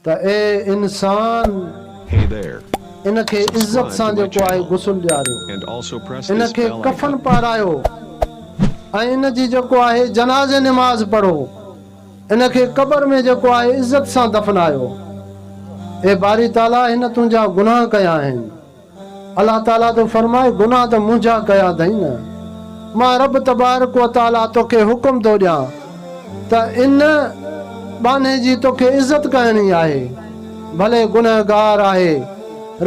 ته اي انسان! ان کي عزت سان جيڪو آهي غسل ڏياريو، ان کي ڪفن پارايو ۽ ان جي جيڪو آهي جنازي نماز پڙهو، ان کي قبر ۾ جيڪو آهي عزت سان دفنايو. اي باري تعاليٰ! هن تنهنجا گناهه ڪيا آهن. الله تعاليٰ ٿو فرمائي، گناهه ته منهنجا ڪيا اٿئي نه، مان رب تبارڪ و تعاليٰ توکي حڪم ٿو ڏيان ته ان ٻانهي جي توکي عزت ڪرڻي آهي، ڀلي گنهگار آهي.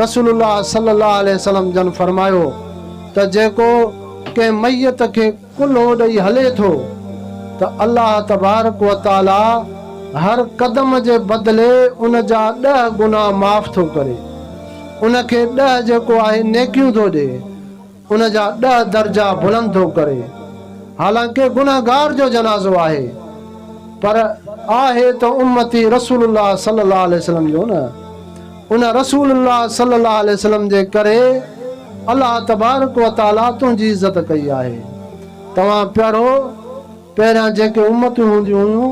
رسول الله صلي الله عليه وسلم جن فرمايو ته جيڪو ڪنهن ميت کي ڪلهو ڏئي هلي ٿو ته الله تبارڪ و تعاليٰ هر قدم جي بدلي ان جا ڏهه گناهه معاف ٿو ڪري، ان کي ڏهه جيڪو آهي نيڪيون ٿو ڏي، ان جا ڏهه درجا بلند ٿو ڪري. حالانڪه گنهگار جو جنازو آهي پر آهي ته امتي رسول الله صلي الله عليه وسلم جو نه. ان رسول الله صلي الله عليه وسلم جي ڪري الله تبارڪ و تعالي تنهنجي عزت ڪئي آهي. توهان پڙهو پهريان جيڪي امتون هونديون هيون،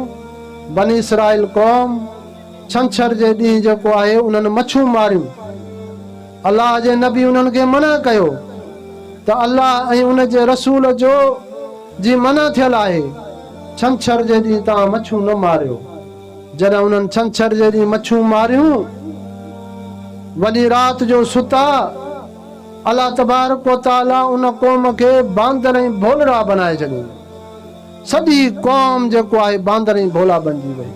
بني اسرائيل قوم، ڇنڇر جي ڏينهن جيڪو آهي انهن مڇون ماريون. الله جي نبي انهن کي منع ڪيو ته الله ۽ ان جي رسول جو جي منع ٿيل آهي، ڇنڇر جي ڏينهن توهان مڇون نه ماريو. جڏهن انهن ڇنڇر جي ڏينهن مڇون ماريون، وڏي رات جو ستا، الله تبارڪ و تعاليٰ ان قوم کي باندر ۽ ڀولڙا بنائي ڇڏيائين. سڄي قوم جيڪو آهي باندر ۽ ڀولا بنجي وئي.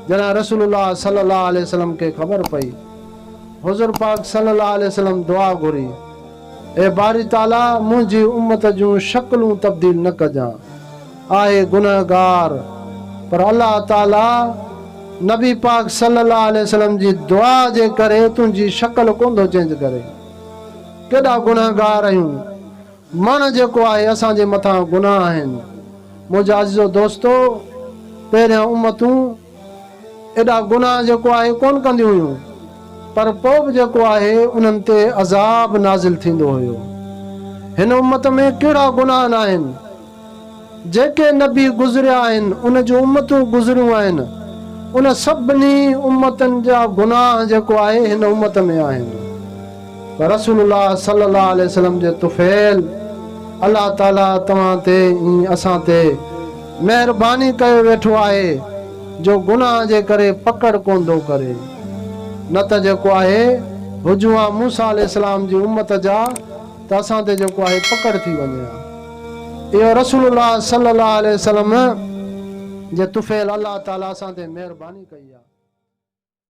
جڏهن رسول الله صلي الله عليه وسلم کي خبر پئي، حضور پاڪ صلي الله عليه وسلم دعا گهري، اي باري تعاليٰ منهنجي امت جون شڪلون تبديل نه ڪجان. آهي گنهگار پر الله تعالي نبي پاڪ صلي الله عليه وسلم جي دعا جي ڪري تنهنجي شڪل ڪونه ٿو چينج ڪري. ڪيڏا گنهگار آهيون مڻ جيڪو آهي اسان جي مٿان گناهه آهن. منهنجا عزيزو دوستو پهريان امتون ايڏا گناهه جيڪو آهي ڪونه ڪنديون هيون پر پوء به جيڪو آهي انهن تي عذاب نازل ٿيندو هيو. هن امت ۾ ڪهڙا گناهه ناهن. جيڪي نبي گذريا آهن ان جون امتون گذريون آهن ان سڀني امتن جا گناهه جيڪو آهي هن امت ۾ آهن. پر رسول الله صلي الله عليه وسلم جي طفيل الله تعالي توهان تي ۽ اسان تي مهرباني ڪيو ويٺو آهي جو گناهه جي ڪري پڪڙ ڪونه ٿو ڪري نه ته جيڪو آهي هجون ها موسيٰ عليه السلام جي امت جا ته اسان تي جيڪو آهي پڪڙ ٿي وڃي ها. اهو رسول الله صلي الله عليه وسلم جي طفيل الله تعالي اسان تي مهرباني ڪئي آهي.